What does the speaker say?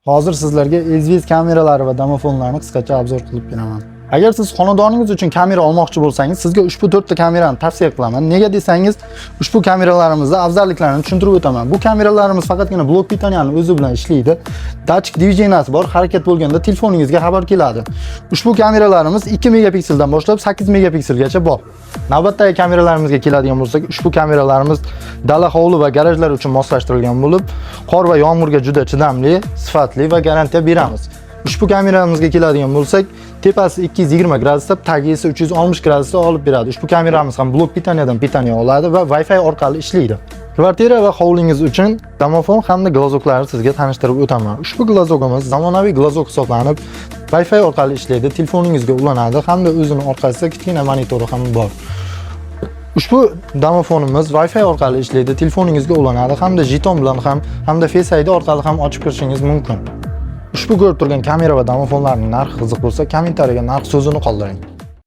Hozir sizlarga EZVIZ kameralari va domofonlarni qisqacha обзор qilib beraman. Agar siz xonadoningiz uchun kamera olmoqchi bo'lsangiz, sizga ushbu 4 ta kamerani tavsiya qilaman. Nega desangiz, ushbu kameralarimizni afzalliklarini tushuntirib o'taman. Bu kameralarimiz faqatgina блок питания ni o'zi bilan ishlaydi. Датчик движения si bor, harakat bo'lganda telefoningizga xabar keladi. Ushbu kameralarimiz 2 megapikseldan boshlab 8 megapikselgacha bor. Navbatdagi kameralarimizga keladigan bo'lsak, ushbu kameralarimiz dala, hovli va garajlar uchun moslashtirilgan bo'lib, qor va yomg'irga juda chidamli, sifatli va garantiya beramiz. Ushbu kameramizga keladigan bo'lsak, tepasi 220 gradusda, tagi esa 360 gradusda olib beradi. Ushbu kameramiz ham блок питания dan питание oladi va Wi-Fi orqali ishlaydi. Kvartira va hovlingiz uchun domofon hamda глазок larni sizga tanishtirib o'taman. Ushbu глазок imiz zamonaviy глазок hisoblanib, Wi-Fi orqali ishlaydi, telefoningizga ulanadi hamda o'zini orqasida kichkina monitori ham bor. Ushbu domofonimiz Wi-Fi orqali ishlaydi, telefoningizga ulanadi hamda jeton bilan ham, hamda Face ID orqali ham ochib kirishingiz mumkin. Ushbu ko'rib turgan kamera va domofonlarning narxi qiziq bo'lsa, kommentariyaga narx so'zini qoldiring.